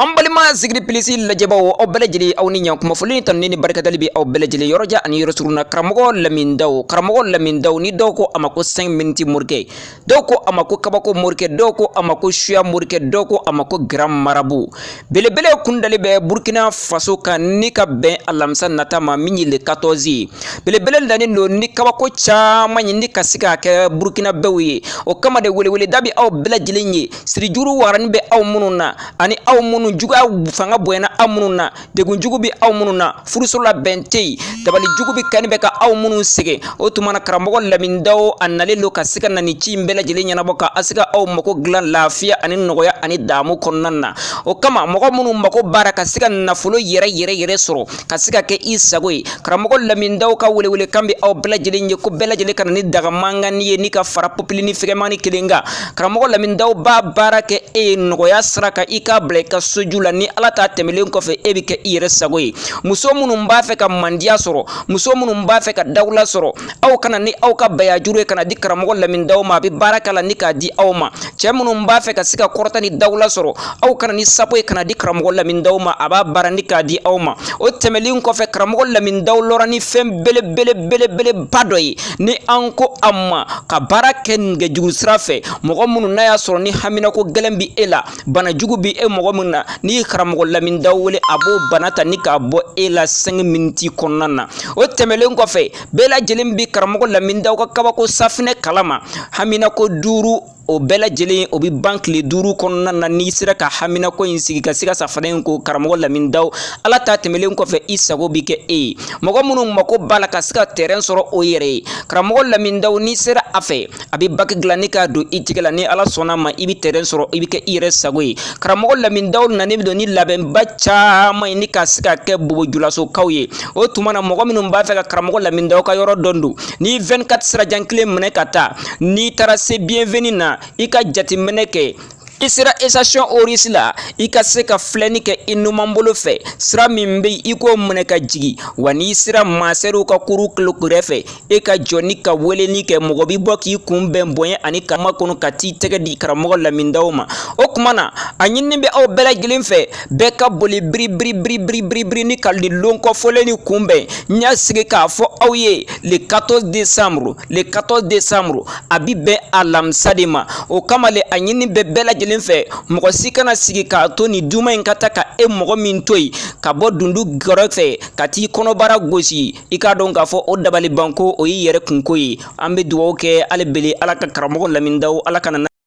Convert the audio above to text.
An balima Zikiri Plus lajɛbaw, aw bɛɛ lajɛlen, aw ni ɲankuma. Foli ni tanuni ni barikadali bɛ aw bɛɛ lajɛlen yɔrɔjan ani yɔrɔ surun na. Karamɔgɔ Lamini Daw, karamɔgɔ Lamini Daw ni dɔw ko a ma ko 5 minutes morikɛ, dɔw ko a ma ko kabako morikɛ, dɔw ko a ma ko suya morikɛ, dɔw ko a ma ko grand marabout belebele kundali bɛ Burkina Faso kan ni ka bɛn alamisa nata ma, min ye le 14 ye. Belebele nanen don ni kabako caman ye ni ka se k'a kɛ Burkinabɛw ye. O kama de, weleweleda bɛ aw bɛɛ lajɛlen ye. Sirijuru warani bɛ aw minnu na, ani aw minnu juguya fanga bonyana aw minnu na, degun jugu bɛ aw minnu na, furuso la bɛn tɛ yen, dabali jugu bɛ kani bɛ ka aw minnu sɛgɛn, o tuma na karamɔgɔ Lamini Daw a nalen don ka se ka na ni ci in bɛɛ lajɛlen ɲɛnabɔ, ka a se ka aw mako dilan lafiya ani nɔgɔya ani damu kɔnɔna na. O kama, mɔgɔ minnu mako baara ka se ka nafolo yɛrɛ yɛrɛ yɛrɛ sɔrɔ, ka se ka kɛ i sago ye, karamɔgɔ Lamini Daw ka welewelekan bɛ aw bɛɛ lajɛlen ye ko bɛɛ lajɛlen ka na ni daga mankanni ye ni ka fara popilini fɛgɛmani kelen kan. Karamɔgɔ Lamini Daw b'a baara kɛ e ye nɔgɔya sira kan, i k'a bila i ka soju la. Ni Ala ta tɛmɛlen kɔfɛ, e bɛ kɛ i yɛrɛ sago ye. Muso minnu b'a fɛ ka mandiya sɔrɔ, muso minnu b'a fɛ ka dawula sɔrɔ, aw ka na ni aw ka bayajuru ye ka na di karamɔgɔ Lamini Daw ma, a bɛ baara k'a la ni k'a di aw ma. Cɛ minnu b'a fɛ ka se ka kɔrɔta ni dawula sɔrɔ, aw ka na ni sapo ye ka na di karamɔgɔ Lamini Daw ma, a b'a baara ni k'a di aw ma. O tɛmɛlen kɔfɛ, karamɔgɔ Lamini Daw lɔra ni fɛn belebele belebeleba dɔ ye ni an ko a ma ka baara kɛ nɛgɛjuru sira fɛ. Mɔgɔ minnu n'a y'a sɔrɔ ni haminako gɛlɛn bɛ e la, bana jugu bɛ e mɔgɔ min na, n'i ye karamɔgɔ Lamini Daw wele, a b'o bana ta ni k'a bɔ e la 5 minutes kɔnɔna na. O tɛmɛlen kɔfɛ, bɛɛ lajɛlen bɛ karamɔgɔ Lamini Daw ka kabako safinɛ kalama. Haminako 5, o bɛɛ lajɛlen o bɛ ban tile 5 kɔnɔna na. N'i sera ka haminako in sigi ka se ka safinɛ in ko karamɔgɔ Lamini Daw, Ala ta tɛmɛlen kɔfɛ, i sago bɛ kɛ e ye. Mɔgɔ minnu mako b'a la ka se ka terrain sɔrɔ o yɛrɛ ye, karamɔgɔ Lamini Daw, n'i sera a fɛ, a bɛ baki dilan ni k'a don i tigɛ la. Ni Ala sɔnna ma, i bɛ terrain sɔrɔ, i bɛ kɛ i yɛrɛ sago ye. Karamɔgɔ Lamini Daw nanen don ni labɛnba caman ye ni ka se ka kɛ Bobojulasokaw ye. O tuma na, mɔgɔ minnu b'a fɛ ka karamɔgɔ Lamini Daw ka yɔrɔ dɔn don, ni 24 sirajan kelen minɛ ka taa, n'i taara se Bienvenue na, i ka jateminɛ kɛ, i sera station Oryx la, i ka se ka filɛni kɛ i numanbolo fɛ, sira min bɛ yen, i k'o minɛ ka jigin wa. N'i sera masɛriw ka kuru kilo kɛrɛfɛ, e ka jɔ ni ka weleli kɛ, mɔgɔ bɛ bɔ k'i kunbɛn bonya ani kama kɔnɔ ka t'i tɛgɛ di karamɔgɔ Lamini Daw ma. O tuma na, a ɲinini bɛ aw bɛɛ lajɛlen fɛ, bɛɛ ka boli biri biri biri biri biri biri ni ka nin lon kɔfɔlen ni kunbɛn. N y'a sigi k'a fɔ aw ye, le 14 décembre, le 14 décembre, a bi bɛn alamisa de ma. O kama le, a ɲini bɛ bɛɛ lajɛlen fɛ, mɔgɔ si kana sigi k'a to nin duma in ka taa ka e mɔgɔ min to yen ka bɔ dundu kɛrɛfɛ ka t'i kɔnɔbara gosi. I k'a dɔn k'a fɔ o dabalibanko, o y'i yɛrɛ kunko ye. An bɛ dugawu kɛ hali bele, Ala ka karamɔgɔ Lamini Daw, Ala kana